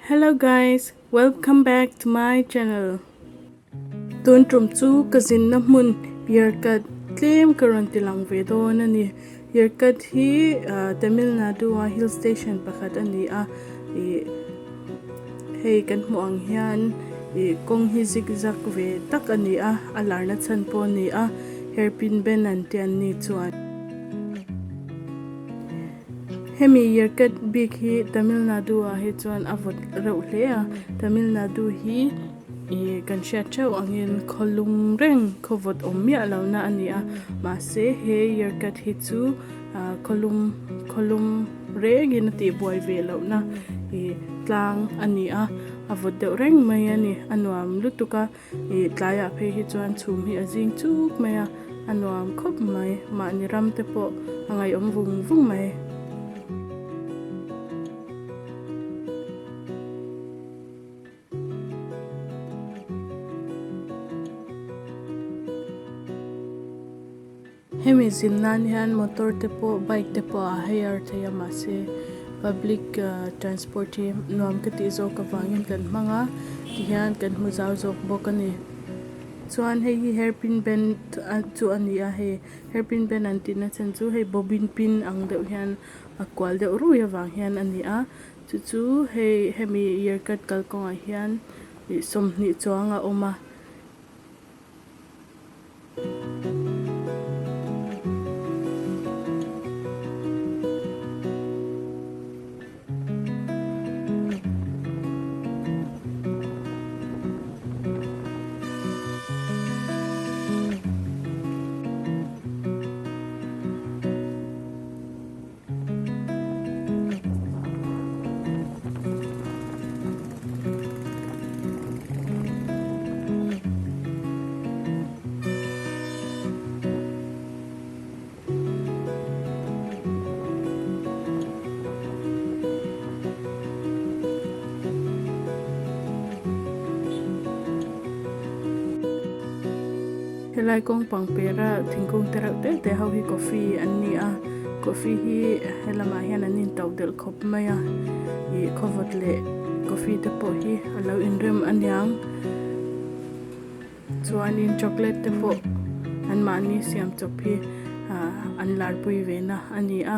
Hello guys, welcome back to my channel. Tun tum chu ka zinna hmun Yerkat tlem ka rawn ti lang ve dawn a ni. Yerkat hi Tamil Nadu a hill station pakhat a ni a, ih hei kan hmuh ang hian ih kawng hi zigzag ve tak a ni a, a larna chhan pawh a ni a, hairpin bend an tih an ni chuan. Hemi Yerkat bik hi Tamil Nadu ah hi chuan a vawt reuh hle a, Tamil Nadu hi ih kan hriat theuh angin khaw lum reng khaw vawt awm miah lo na a ni a, mahse he Yerkat hi chu ah khaw lum khaw lum rengin a tihbuai ve loh na ih tlang a ni a, a vawt deuh reng mai a ni, a nuam lutuk a. Ih tlaiah phei hi chuan chhum hi a zing chuk mai a, a nuam khawp mai. Mahni ram te pawh a ngaihawm vung vung mai. Hemi zin nan hian motor te pawh bike te pawh a hire thei a mahse public transport hi nuam ka tih zawk avangin kan hmang a tihian kan hmu zau zawk bawk a ni. Chuan hei hi hairpin bend chu a ni a hei hairpin bend an tihna chhan chu hei bobin pin ang deuh hian a kual deuh rui avang hian a ni a chu chu hei hemi yerkat kalkawngah hian ih 20 chuang a awm a. Helai kawng pangpera thingkung te reuh te te ho hi coffee an ni a coffee hi helamah hian an intoh delh khawp mai a ih khawvawt leh coffee te pawh hi a lo inrem aniang chuanin chocolate te pawh an mahni siam chawp hi ah an larpui ve na a ni a.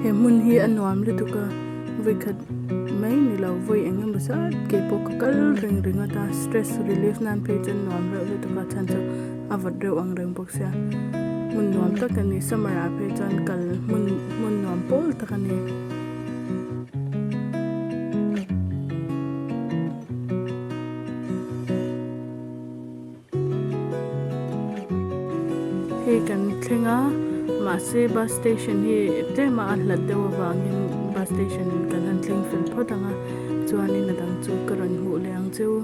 He hmun hi a nuam lutuk a vawikhat mai ni lo vawi eng emaw zat ke pawh ka kal reng ringawt a stress relief nan phei chuan nuam reuh lutuk a chhan chu a vawt reuh ang reng bawk sia hmun nuam tak a ni summer ah phei chuan kal hmun hmun nuam pawl tak a ni. Hei kan thleng a mahse bus station hi tlem a a hlat deuh avangin bus station kan han thleng fel phawt ang a chuanin a dang chu ka rawn hmuh leh ang che u.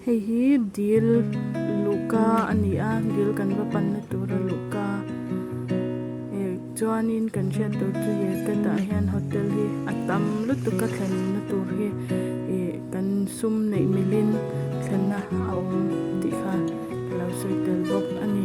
Hei hi dil luhka a ni a dil kan va panna tura luhka eh chuanin kan hriat tur chu Yerkatah hian hotel hi a tam lutuk a thlenna tur hi ih kan sum neih milin thlenna a awm tih kha. Ka lo sawi tel bawk a ni.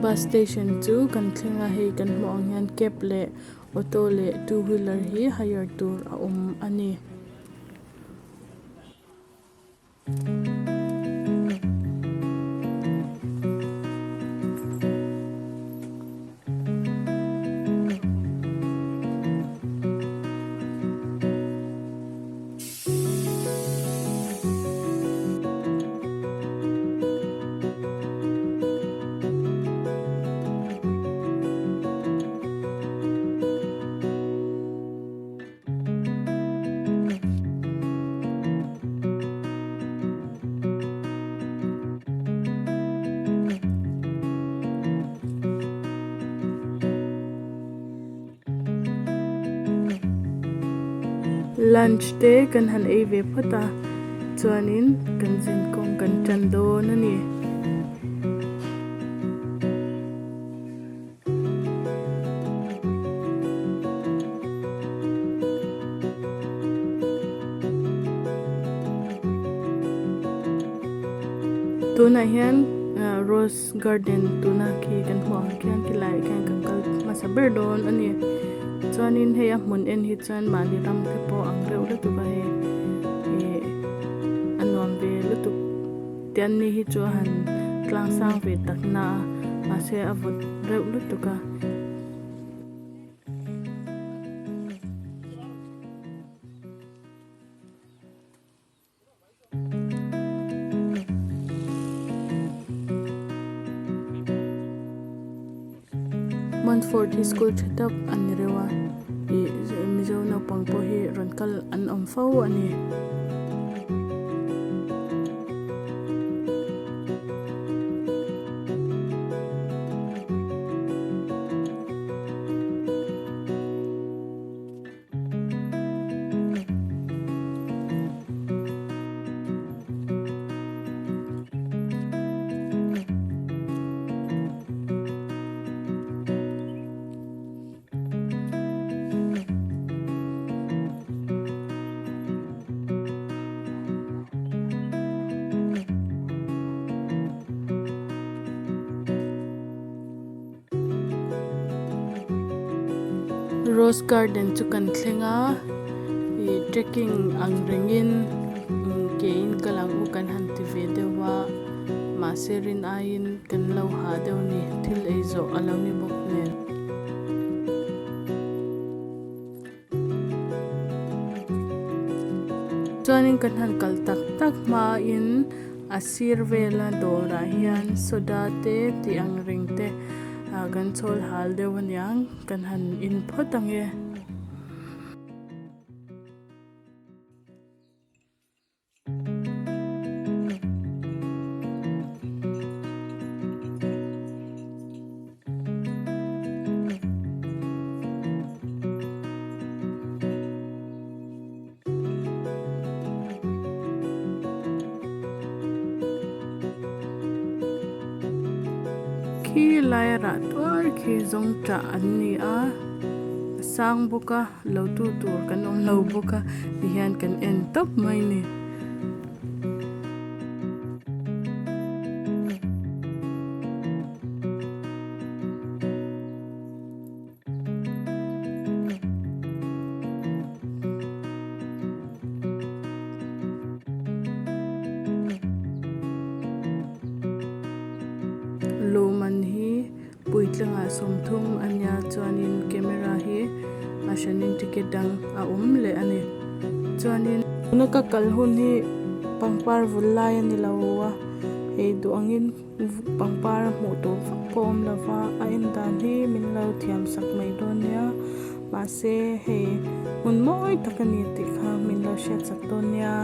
Bus station chu kan thleng a hei kan hmuh ang hian cab leh auto leh two wheeler hi hire tur a awm a ni. Lunch te kan han ei ve phawt a chuanin kan zinkawng kan tan dawn a ni. Tunah hian rose garden tuna khi kan hmuh ang khian khilaiah khian kan kal hmasa ber dawn a ni chuanin hei a hmun en hi chuan mahni ram te pawh ang reuh lutuk a hei ih a nuam ve lutuk. Tian ni hi chu a han tlang sang ve tak na a, mahse a vawt reuh lutuk a. Montfort hi school tha tak a ni reuh a, ih Mizo naupang pawh hi rawn kal an awm fo a ni. Rose garden chu kan thleng a ih trekking ang rengin ke in kal ang u kan han ti ve deuh a mahse rin aiin kan lo hah deuh a ni thil ei zawh a lo ni bawk nen. Chuanin kan han kal tak tak hmain a sir vela dawrah hian soda te tih ang reng te ah kan chhawl hal deuh aniang kan han in phawt ang e. Khi laia rah tuar khi zawng tah an ni a a sang bawk a. Lo tu tur kan awm lo bawk a ti hian kan en tawp mai a ni. Lawmman hi. Puitlangah 30 a nia chuanin camera hi a hranin ticket dang a awm leh a ni chuanin tuna ka kal hun hi pangpar vul lai a ni lo a hei duh angin pangpar hmuh tur vak pawh a awm lo va a en dan hi min lo thiam sak mai dawn nia mahse hei hmun mawi tak a ni tih kha min lo hriat sak dawn nia.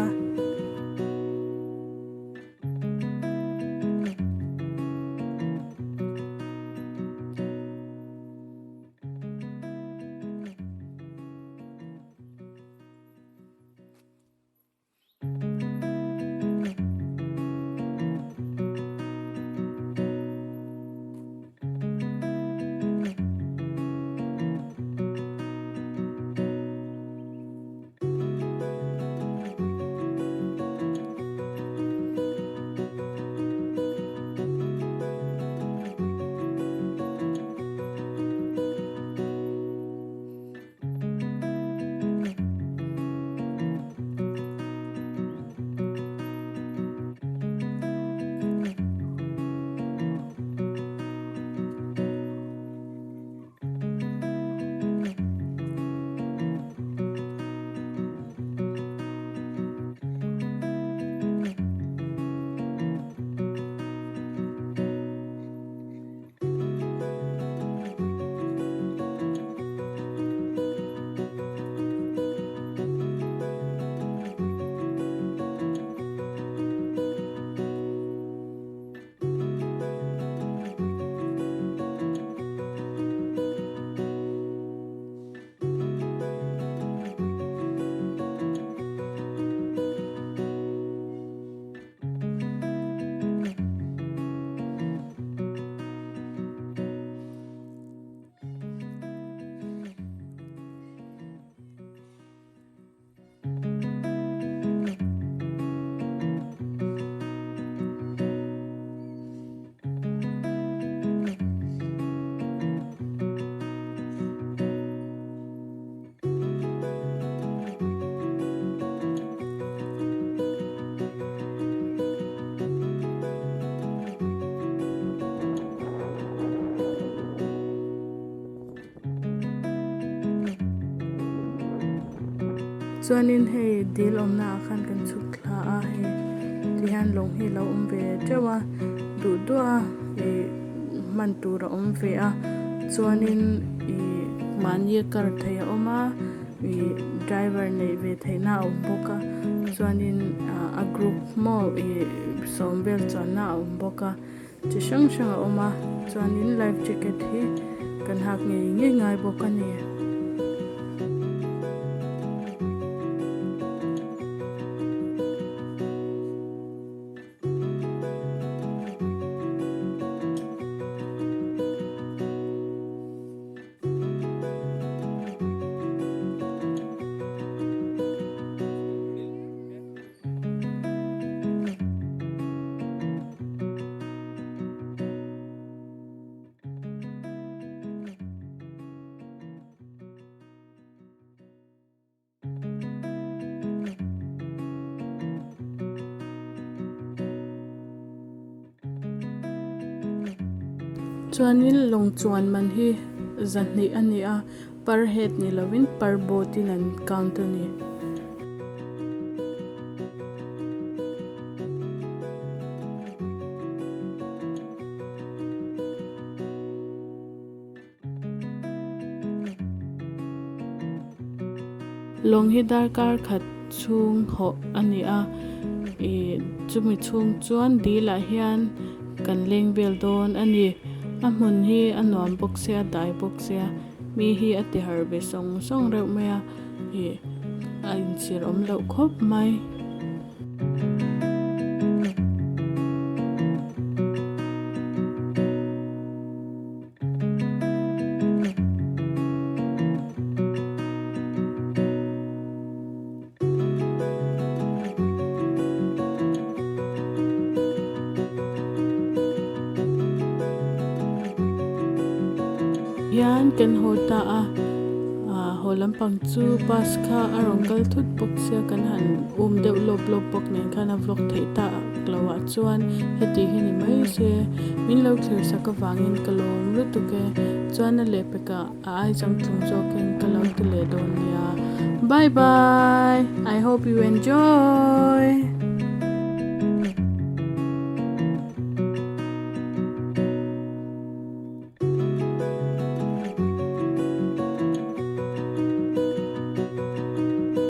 Chuanin hei dil awmna ah khan kan chhuk thla a hei tihian lawng hi a lo awm ve teuh a duh duh a ih hman tur a awm ve a chuanin ih mahni a kar theih a awm a ih driver neih ve theihna a awm bawk a chuanin ah a group maw ih sawm vel chuanna a awm bawk a. Chi hrang hrang a awm a chuanin life jacket hi kan hak ngei ngei ngai bawk a ni. Chuanin lawng chuan man hi zahnih a ni a. Per head ni lovin per boat in an count a ni. Lawng hi darkar khat chhung hawh a ni a, ih chumi chhung chuan dil ah hian kan leng vel dawn a ni. A hmun hi a nuam bawk sia dai bawk sia. Mi hi a ti harh ve sawng sawng reuh mai a, ih a inchhir awm loh khawp mai. Hian kan haw ta a ah haw lampang chu bus kha a rawn kal thut bawk sia kan han um deuh lawp lawp bawk nen khan a vlog theih tak loh ah chuan heti hi ni mai se min lo thlir sak avangin ka lawm lutuk e chuan a lehpek ah. A ai chang tlung zawkin ka lo ti leh dawn nia. Bye bye! I hope you enjoy!